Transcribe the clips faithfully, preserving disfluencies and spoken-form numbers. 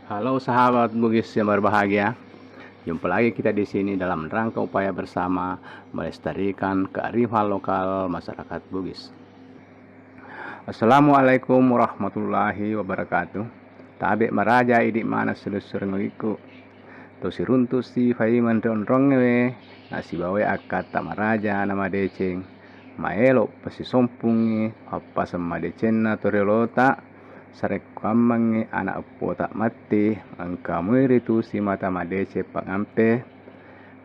Halo sahabat Bugis yang berbahagia, jumpa lagi kita di sini dalam rangka upaya bersama melestarikan kearifan lokal masyarakat Bugis. Assalamualaikum warahmatullahi wabarakatuh. Tabe maraja idi mana selusur ngikku. To siruntu si fai menrong-rong we, nasibawa akkata maraja na madeceng. Maelo pasisompungi appaseng madecenna toriolota, sarekkuammengngi anak eppota matti, engka muiritu simata madeceng pangampe,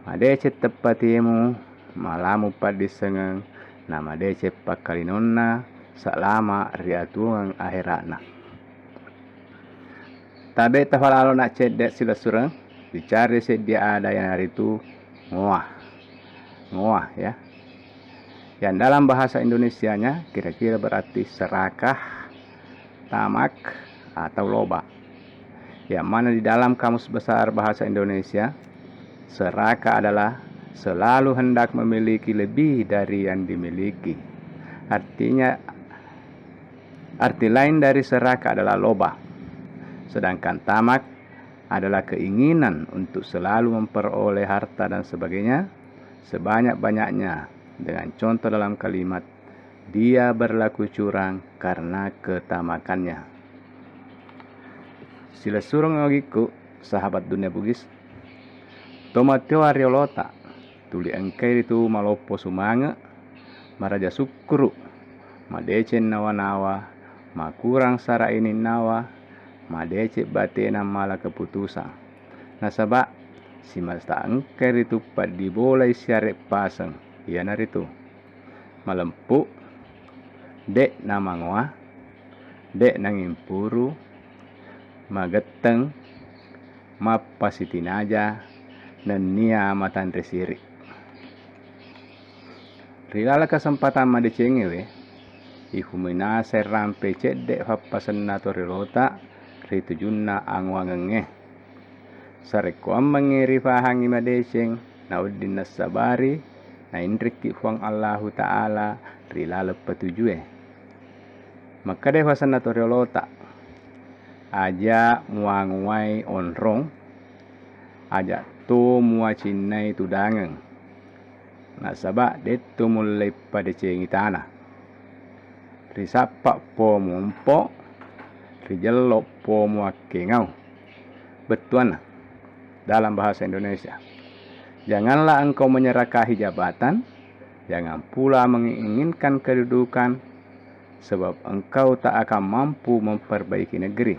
madeceng teppatimu, malamu paddissengeng, na madeceng pakkalinonna, salama ri atuwongeng ahera'na. Tabe tafalalo na cedde silessureng, dicari seddi ada iyanaritu ngoa. Ngoa, ya. Yang dalam bahasa Indonesianya kira-kira berarti serakah, tamak, atau loba. Yang mana di dalam Kamus Besar Bahasa Indonesia, serakah adalah selalu hendak memiliki lebih dari yang dimiliki. Artinya, arti lain dari serakah adalah loba. Sedangkan tamak adalah keinginan untuk selalu memperoleh harta dan sebagainya sebanyak-banyaknya, dengan contoh dalam kalimat, "Dia berlaku curang karena ketamakannya." Silessureng ogikku, sahabat dunia Bugis. Tomateo ariolota, tuli engkai ritu maloppo sumange, maraja sukkuru, madeceng nawa-nawa, makurang sara ininnawa, madeceng batena mala keputusan. Nasaba simata engkai ritu paddibolai siare paseng, iyanaritu malempu, de namangoa, de nangimpuru, magetteng, mappasitinaja, nennia matanre siri. Ri laleng kesempatan madecengewe, ifuminasai rampe cedde fappasenna toriolota ri tujunna angoangengnge. Sarekkuammengngi rifahangngi madeceng, nawedding nassabari, nainrikki Puang Allahu Ta'ala ri laleng patujue. Makkedai fasenna toriolota, aja muanguai onrong, aja to muacinnai tudangeng. Nasaba dettu mullei padecengi tana. Risappa po muompo, rijello po muakkengau. Bettuanna dalam bahasa Indonesia, janganlah engkau menyerakahi jabatan, jangan pula menginginkan kedudukan, sebab engkau tak akan mampu memperbaiki negeri.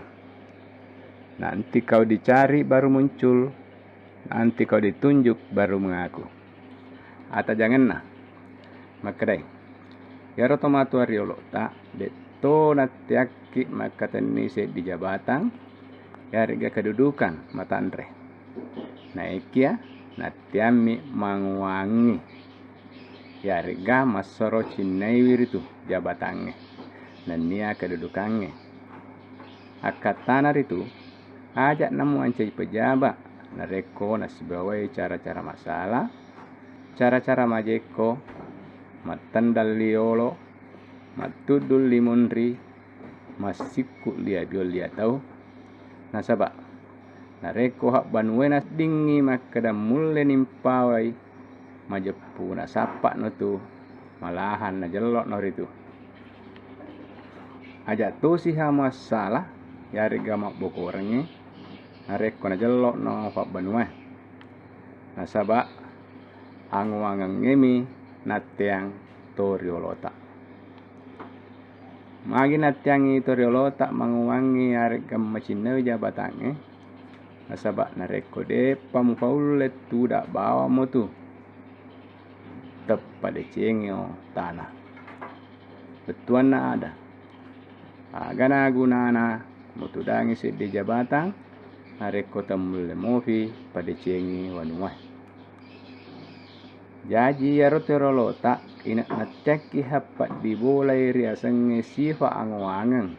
Nanti kau dicari baru muncul, nanti kau ditunjuk baru mengaku. Atajangenna makkedai, iyaro tomatoa riolota detto natteakki makkatenni seddi jabatang, yaregga kedudukan matanre. Naekia natteammi manguangi, yaregga massoro cinnaiwi ritu jabatangnge nennia kedudukangnge. Akkattana ritu, aja namuancai pejaba narekko nasibawai cara-cara masala, cara-cara majekko, mattendang liolo, mattuddung limunri, massikku liabiong liatau. Nasaba narekko habbanuwe naddingngi makkeda mulle nimpawai, majeppu nasappa'no tu, malahan najello'no ritu. Aja tosi ha massala, yaregga mabbokorengnge, narekko najello'no pabbanuwae. Nasaba anguangengngemi natteang toriolota. Magi natteangngi toriolota manguangngi yaregga macinnai jabatangnge? Nasaba narekko de'pa mufaulle tuda bawang mutu, teppa decengio tana. Bettuanna ada, agana gunana mutudangi seddi jabatang narekko temmulle mofi padecengi wanuwae? Jaji iyaro toriolota ina natteakki happaddibolai riasengnge sifa angoangeng.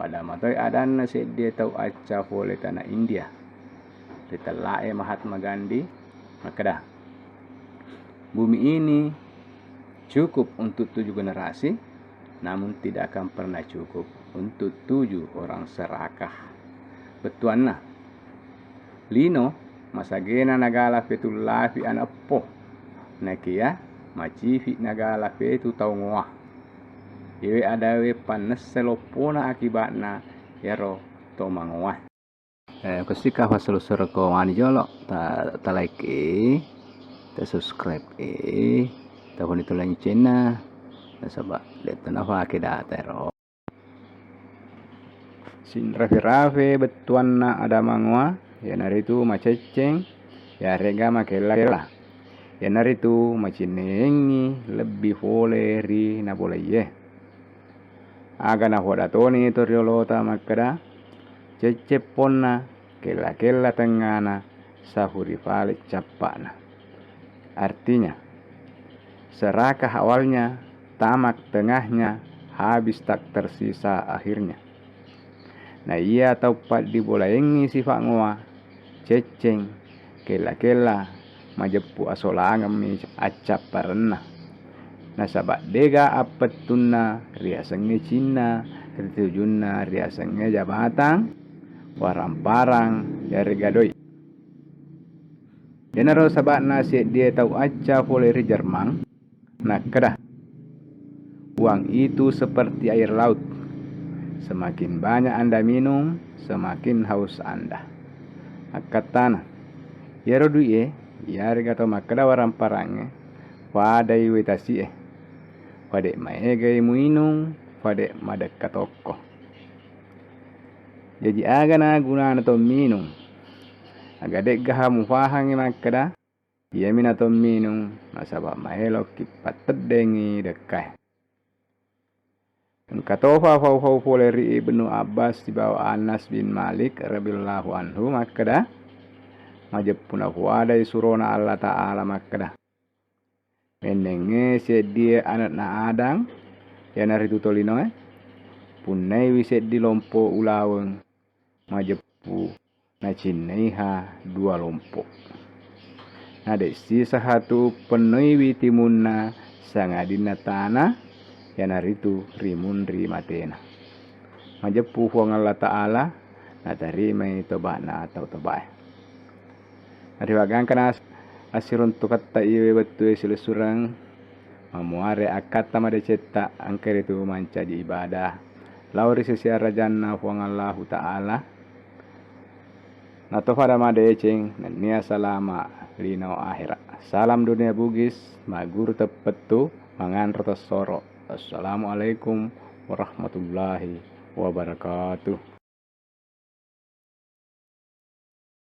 Pada matoi adanna seddie tau acca fole tana India. Ritella'e Mahatma Gandhi makkeda, bumi ini cukup untuk tujuh generasi, namun tidak akan pernah cukup untuk tujuh orang serakah. Bettuanna, lino masagena nagala fetu lafi ana eppo, nakia macifi nagala fetu tau ngoa. Iwe adawe pannesse loppona akiba'na iyaro to mangoa. Eh, kosika fasselu-selu ko mani jolo, ta, ta like e, ta subscribe e, ta foni tu loncengna, nasaba de to nafake data ero. Sinrafe-rafe bettuanna ada mangoa, iyanaritu macecceng, yarega makella-kella. Iyanaritu macinneyengngi lebbi fole ri nabolaiye. Aga nafoda toni to riolota makkeda, cecceng ponna, kella-kella tengngana, sahuri fale cappa'na. Artinya, serakah awalnya, tamat tengahnya, habis tak tersisa akhirnya. Na iya tau paddibolaengngi sifa ngoa, cecceng, kella-kella, majeppu asolangemmi accapparenna. Nasaba dega appettunna riasengnge cinna, ritujunna riasengnge jabatang, waramparang, yarega doi. Iyanaro saba'na seddie tau acca fole ri Jerman, nakkeda, "Uang itu seperti air laut. Semakin banyak Anda minum, semakin haus Anda." Akkattana, iyaro dui'e, iyarega tau makkeda waramparangnge, fadai wae tasi'e. Fade maegai muinung, fade madekka tokko. Jaji, agana gunana to minung? Aga de'gaha mufahangngi makkeda, iyami nato minung, nasaba maelokki patteddengngi dekkae. Engka tofa fau-fau fole ri Ibnu Abbas sibawa Anas bin Malik radhiyallahu anhu makkeda, majeppu nafuadai surona Allah Ta'ala makkeda, mennengnge seddie ana'na Adang, iyanaritu tolinoe, punnaiwi seddi lompo ulaweng, majeppu nacinnaiha dua lompo. Nade'si sahatu pennoiwi timunna sangadinna tana, iyanaritu rimunri matena. Majeppu Puang Allah Ta'ala, natarimai toba'na tau tobae. Nariwagangkana as-, assiruntuketta iwe wettue silessureng, mamuare akkatta madecetta, engka ritu mancaji ibadah lao ri sisi arajanna Puang Allahu Ta'ala. Natofada madeceng nennia salama lino ahera. Salam dunia Bugis, magguru teppettu, manganro tessoro. Assalamualaikum warahmatullahi wabarakatuh.